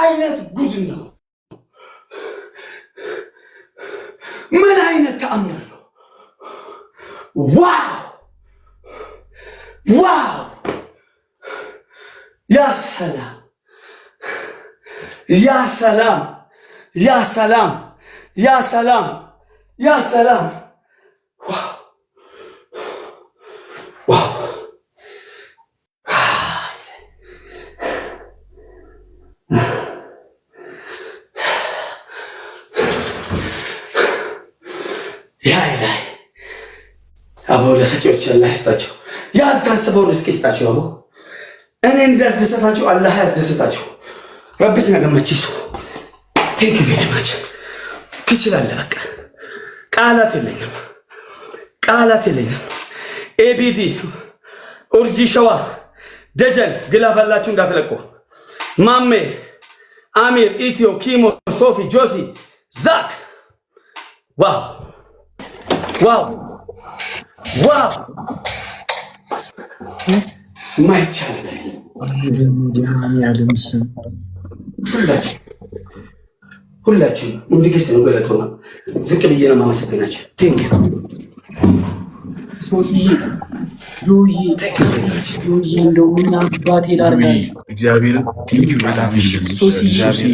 አይነት ጉድ ነው? ምን አይነት ተአምር ነው? Wow wow! ያ ሰላም፣ ያ ሰላም፣ ያ ሰላም፣ ያ ሰላም፣ ያ ሰላም! Wow wow! ያ ላይ አበው ለሰጪዎች አላህ ይስጣቸው። ያልታሰበውን ርስቅ ይስጣቸው። አበው እኔ እንዳስደሰታችሁ አላህ ያስደሰታችሁ። Rabbi isin gammachiisu። Thank you very much። ትችላለህ። በቃ ቃላት የለኝም፣ ቃላት የለኝም። ኤቢዲ፣ ኡርጂ፣ ሸዋ፣ ደጀን glove አላችሁ እንዳትለቁ። ማሜ፣ አሚር፣ ኢትዮ፣ ኪሞ፣ ሶፊ፣ ጆሲ፣ ዛክ፣ wow wow wow! ማይቻል። መድኃኒዓለም ስም። ሁላችሁ ሁላችሁ እንድግስ ነው ገለቶማ ዝቅ ብዬ ነው የማመሰግናችሁ። Thank ሶስዬ፣ ጆዬ፣ ጆዬ፣ እንደው ምን አባቴ ላርጋችሁ? እግዚአብሔርን thank you በጣም። ሶስዬ።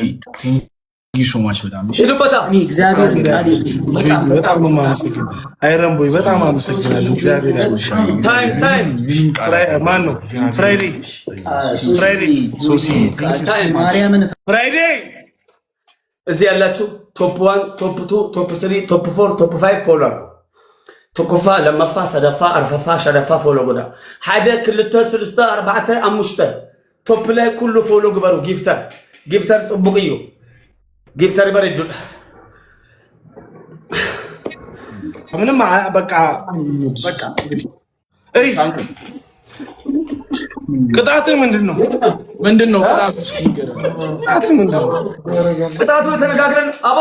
Thank you so much በጣም። ሄዱበታ። እኔ እግዚአብሔር ቃል የለኝም። በጣም። በጣም ነው የማመሰግነው። አይረን ቦይ፣ በጣም አመሰግናለሁ። እግዚአብሔር ያክብርሽ። Time time። ማን ነው? ፍራይዴ፣ ፍራይዴ። ሶሲ። ማርያምን። ፍራይዴ። እዚህ ያላችሁ top one፣ top two፣ top three፣ top four፣ top five follow አድርጉ። Tokkoffaa፣ lammaffaa፣ sadaffaa፣ arfaffaa፣ shanaffaa follow godhaa። ሓደ፣ ክልተ፣ ሰለስተ፣ ኣርባዕተ፣ ኣሙሽተ top ላይ ኩሉ follow ግበሩ። Gifter፣ gifter ፅቡቅ እዩ። Gifter በረዱ። ምንም በቃ በቃ። እይ፣ ቅጣት ምንድን ነው? ምንድን ነው ቅጣቱ? እስኪ ንገረን። ቅጣት ምንድን ነው? ቅጣቱ ተነጋግረን አቦ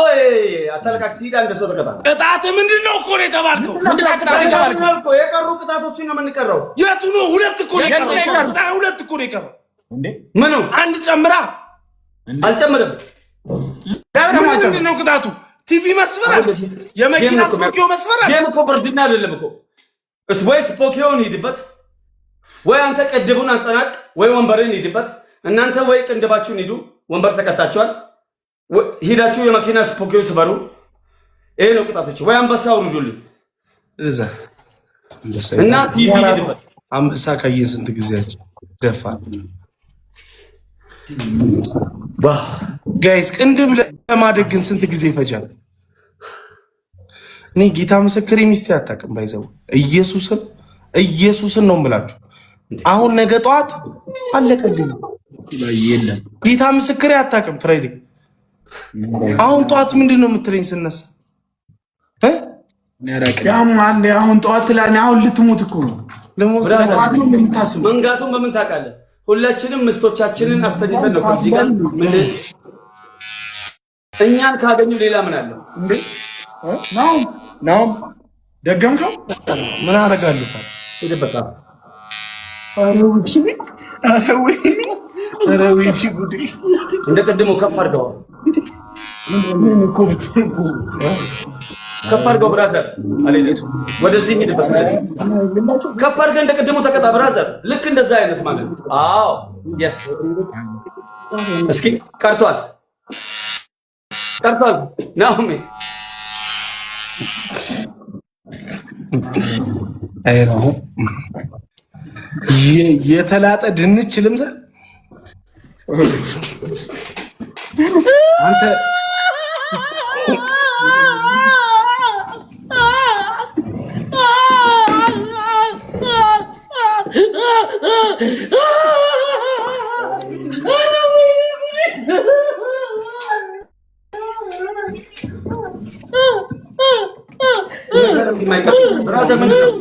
አታለቃቅስ። ሂድ፣ አንድ ሰው ተቀጣ። ቅጣት ምንድን ነው እኮ ነው የተባልከው። እኮ የቀሩ ቅጣቶችን ነው የምንቀረው። የቱ ነው? ሁለት እኮ ነው የቀረው። ሁለት እኮ ነው የቀረው። ምኑ? አንድ ጨምራ። አልጨምርም። ምንድን ነው ቅጣቱ? ቲቪ መስበራል፣ የመኪና ስፖኪዮ መስበራል። Game እኮ ብርድና አይደለም እኮ። ወይ ስፖኪዮን ሂድበት፣ ወይ አንተ ቅድቡን አጠናቅ፣ ወይ ወንበርን ሂድበት። እናንተ ወይ ቅንድባችሁን ሂዱ። ወንበር ተቀጣችኋል። ሂዳችሁ የመኪና ስፖኪዮ ስበሩ። ይሄ ነው ቅጣቶች። ወይ አንበሳ አውርዱልኝ እዛ እና ቲቪ ሂድበት። አንበሳ ካየን ስንት ጊዜያችን ደፋ። Guys፣ ቅንድብ ለማደግ ግን ስንት ጊዜ ይፈጃል? እኔ ጌታ ምስክሬ ሚስቴ አታውቅም። By the way ኢየሱስን፣ ኢየሱስን ነው የምላችሁ። አሁን ነገ ጠዋት አለቀልኝ። የለም። ጌታ ምስክሬ አታውቅም። ፍራይዴ፣ አሁን ጠዋት ምንድን ነው የምትለኝ ስነሳ እ? ያማል። አሁን ጠዋት ትላለህ። አሁን ልትሞት እኮ ነው። ጠዋት ነው እንደምታስበው። መንጋቱን በምን ታውቃለህ? ሁላችንም ምስቶቻችንን አስተኝተን ነው እዚህ ጋር ምን እኛን ካገኙ ሌላ ምን አለው? ነው ነው፣ ደገምከው። ምን አደርጋለሁ? ሂድበት። ኧረ ወይኔ ጉዴ! እንደ ቅድሙ ከፍ አድርገው፣ ከፍ አድርገው brother። ወደዚህ ሂድበት፣ ወደዚህ ከፍ አድርገህ እንደ ቅድሙ ተቀጣ brother። ልክ እንደዛ አይነት ማለት ነው። አዎ፣ yes። እስኪ ቀርቷል፣ ቀርቷል። ናኦሚ። የተላጠ ድንች ልምሰል። አንተ። Brother ምንድን ነው?